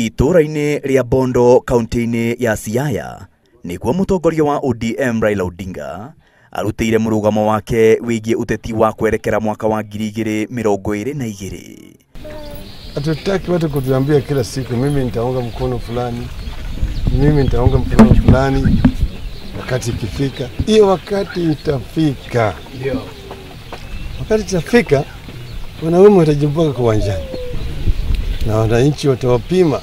Itũũra-inĩ rĩa Bondo kaunti-inĩ ya Siaya nĩkuo mũtongoria wa ODM Raila Odinga arutĩire mũrũgamo wake wĩgiĩ ũteti wa kwerekera mwaka wa 2022. Hatutaki watu kutuambia kila siku, mimi nitaunga mkono fulani, mimi nitaunga mkono fulani. Wakati ikifika, hiyo wakati itafika, ndio wakati itafika, wanaume watajipanga kwa uwanjani na wananchi watawapima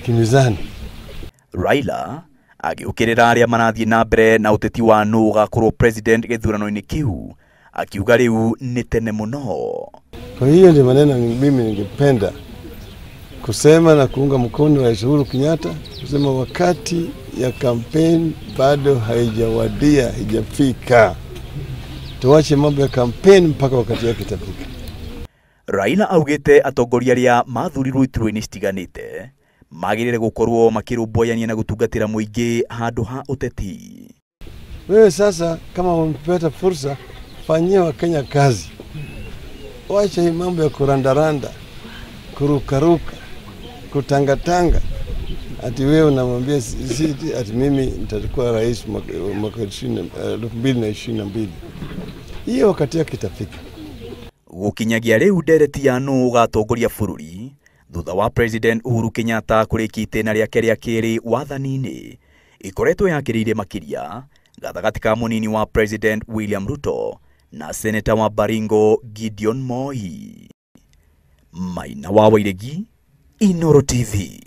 kimizani. Raila agĩũkĩrĩra arĩa marathiĩ na mbere na ũteti wa nũ ũgakorwo president gĩthurano-inĩ kĩu, akiuga rĩu nĩ tene mũno. Kwa hiyo ndio maneno mimi ningependa kusema na kuunga mkono Rais Uhuru Kenyatta, kusema wakati ya kampeni bado haijawadia, haijafika. Tuache mambo ya kampeni mpaka wakati yake itafika. Raila augĩte atongoria arĩa mathurirwo iturwa-inĩ citiganĩte magĩrĩire gũkorwo makĩrũmbũyania na gũtungatĩra mũingĩ handũ ha ũteti. Wewe sasa kama umepata fursa, fanyia Wakenya kazi. Wacha hii mambo ya kurandaranda, kurukaruka, kutangatanga. Ati wewe unamwambia si ati mimi nitakuwa rais mwaka 2022. Hiyo wakati yake itafika. Gũkinyagia rĩu ndereti ya nũ ũgatongoria bũrũri thutha wa President Uhuru Kenyatta kũrĩkia itĩna rĩake rĩa kerĩ wathani-inĩ ikoretwo yakĩrĩire makĩria gatagatĩ ka mũnini wa President William Ruto na Seneta wa Baringo Gideon Moi. Maina wa Wairegi, Inooro TV.